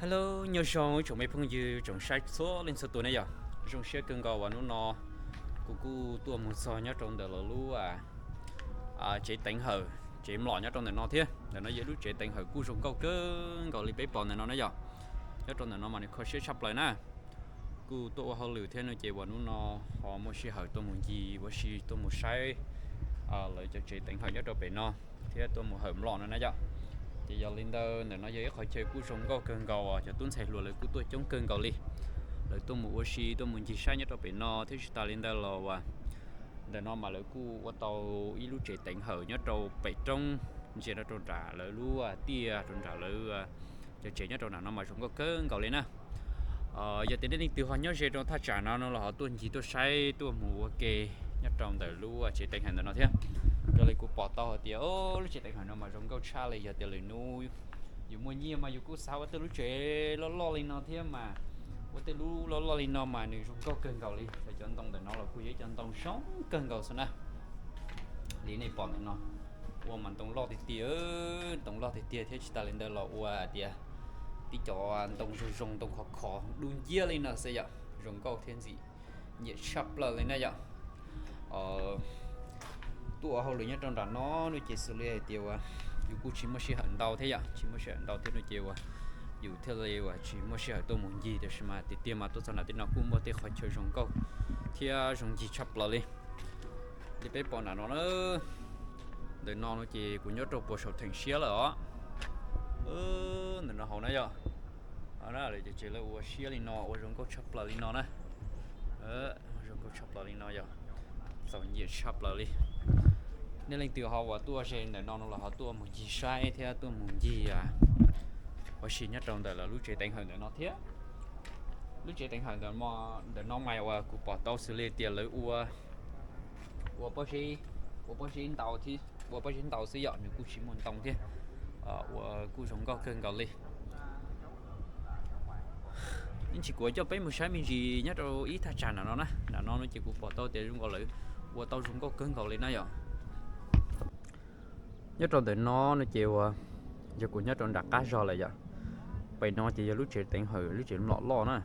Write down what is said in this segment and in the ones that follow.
Hello, nyob zoo tsoom me phooj ywg tsoom saib txhua leej txhua tus ne yom. Zoo siab kawg nkaus uas hnub no kuv kuj tuaj mus txog nyob rau ntawm lawv lub tsev teev hawm, tsev mlom nyob rau ntawm no thiab. Ntawm no yog lub tsev teev hawm kuj zoo nkauj kawg nkaus li peb pom ntawm no na yom. Nyob rau ntawm no mas nws kho siab tshaj plaws na. Kuj tuaj ua hauj lwm thiab no ces uas hnub no ho muaj sij hawm tuaj mus ncig ua si tuaj mus saib lawv cov tsev teev hawm nyob rau pem no thiab tuaj mus hawm mlom no na yom. Ces yog li ntawd ntawm no yog ib qhov chaw kuj zoo nkauj kawg nkaus, cov tub ntxhais hluas lawv kuj tuaj coob kawg nkaus li. Lawv tuaj mus ua si tuaj mus ncig saib nyob rau pem no thiab tsis tas li ntawd los uas ntawm no mas lawv kuj ua tau ib lub tsev teev hawm nyob rau pem roob ntsia rau nram lawv lub tiaj rau nram lawv cov tsev nyob rau nram no mas zoo nkauj kawg nkaus li na. Yog tias nej leej twg ho nyob ze rau thaj tsam no no los ho tuaj ncig tuaj saib tuaj mus ua ke nyob rau ntawm lub tsev teev hawm ntawm no thiab. Raws li kuv pom tau hais tias lub tsev teev hawm no mas zoo nkauj tshaj li. Yog tias lwm hnub yus muaj nyiaj mas yus kuj xav ua tej lub tsev loj loj li no thiab mas ua tej lub loj loj li no mas nws zoo nkauj kawg nkaus li. Cov ntoo ntawm no los kuj yog ib cov ntoo zoo kawg nkaus xwb na. Li nej pom ntawm no ua mas ntoo loj tiag tiag, ntoo loj tiag tiag thiab tsis tas li ntawd los ua tias tib cov ntoo zoo zoo ntoo khov khov dub nciab li no xwb yom. Zoo nkauj thiab ntxim nyiam tshaj plaws li na yom. Tuaj ua hauj lwm nyob rau nram no no ces xws li hais tias uas yus kuj tsis muaj sij hawm ntau thiab yom, tsis muaj sij hawm ntau thiab no ces uas yus thiaj li uas tsis muaj sij hawm tuaj mus ncig, tiam sis mas tiag tiag mas tuaj txog nram tej no kuj muaj tej qhov chaw zoo nkauj thiab zoo ncig tshaj plaws li. Li peb pom nram no na, ntawm no no ces kuv nyob rau puag saum theem siab lawm os. Ntawm no hauv na yom, lawv cov tsev lawv ua siab li no ua zoo nkauj tshaj plaws li no na. Zoo nkauj tshaj plaws li no yom, txaus nyiam tshaj plaws li. Nej leej twg ho uas tuaj ze ntawm no no los ho tuaj mus ncig saib thiab tuaj mus ncig ua si nyob rau ntawm lawv lub tsev teev hawm ntawm no thiab. Lub tsev teev hawm ntawm no mas uas kuv pom tau xws li tias lawv ua, ua pob zeb, ua pob zeb ntau thiab, ua pob zeb ntau xwb yom, nws kuj tsis muaj ntoo thiab. Ua kuj zoo nkauj kawg nkaus li. Ib ntsis kuv coj peb mus saib me ntsis nyob rau ib thaj tsam nram no na. Nram no no ces kuv pom tau tias zoo nkaus lawv ua tau zoo nkauj kawg nkaus li na yom. Nyob rau ntawm no no ces uas yog kuv nyob rau nram qab zog lawm yom. Pem no ces yog lub tsev teev hawm lub tsev mlom loj na.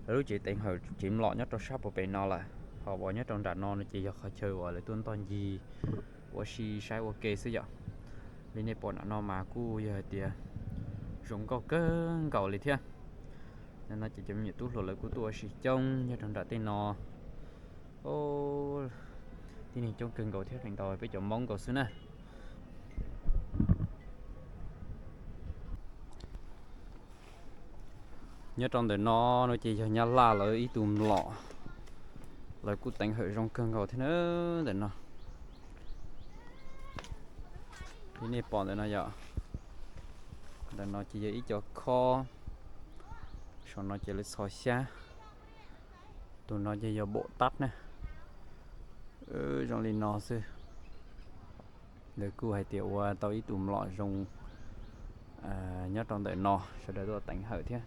Lawv lub tsev teev hawm tsev mlom nyob rau sab puag pem no lawm, ho uas nyob rau nram no no ces yog qhov chaw uas lawv tuaj ntoj ncig ua si saib ua ke xwb yom. Li nej pom nram no mas kuj yog hais tias zoo nkauj kawg nkaus li thiab. Nim no ces cov me nyuam tub hluas lawv kuj tuaj ua si coob nyob rau nram tej no. Tib neeg coob kawg nkaus thiab, feem ntau peb cov Hmoob nkaus xwb na. Nyob rau ntawm no no ces yog Nyab Laj lawv ib tug mlom, lawv kuj teev hawm zoo kawg nkaus thiab na. Ntawm no, li nej pom ntawm no yom, ntawm no ces yog ib co khob, saum no ces lawv txhos xyab, tus no ces yog npaum tab na. Zoo li no xwb. Lawv kuj hais tias ua tau ib tug mlom zoo nyob rau ntawm no, sawv daws tuaj teev hawm thiab.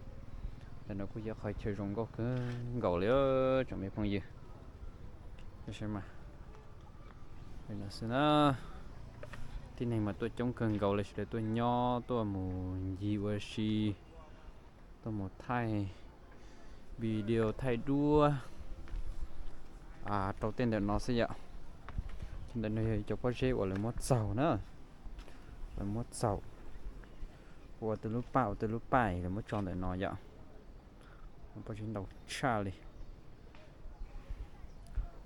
Ntawm no kuj yog qhov chaw zoo nkauj kawg nkaus li tsoom me phooj ywg. Xwb na, tib neeg mas tuaj coob kawg nkaus li, sawv daws tuaj nyob tuaj mus ncig ua si, tuaj mus thaij video thaij duab rau tej ntawm no xwb yom. Ntawm no yog cov pob zeb uas lawv muab txaug na, lawv muab txaug ua tej lub paj ua tej lub paj lawv muab tso ntawm no yom. Pob zeb ntau tshaj li.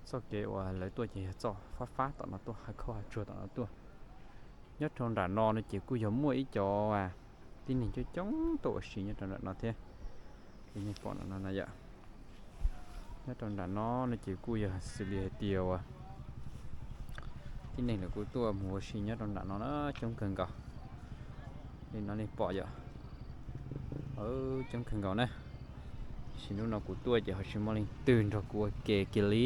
Txoj kev uas lawv tuaj ces yog txoj fab fab tom no tuaj, hav khaub hav tsuag tom no tuaj. Nyob rau nram no no ces kuj yog muaj ib co tib neeg coob coob tuaj ua si nyob rau nram no thiab. Li nej pom no no yom, nyob rau nram no no ces kuj yog xws li hais tias uas tib neeg lawv kuj tuaj mus ua si nyob rau nram no na, coob kawg nkaus. Li no nej pom yom, coob kawg nkaus na. Tab sis hnub no kuv tuaj ces ho tsis muaj leej twg nrog kuv ua ke kiag li,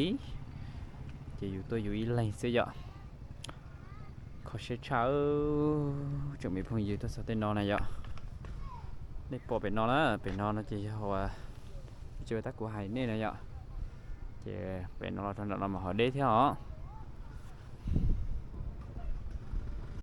ces yus tuaj yus ib leeg xwb yom. Kho siab tshaj, tsoom me phooj ywg, tuaj txog tej no na yom. Nej pom pem no na, pem no no ces yog uas, tab kuv hais nej na yom, ces pem no los rau nram no mas ho deb thiab os.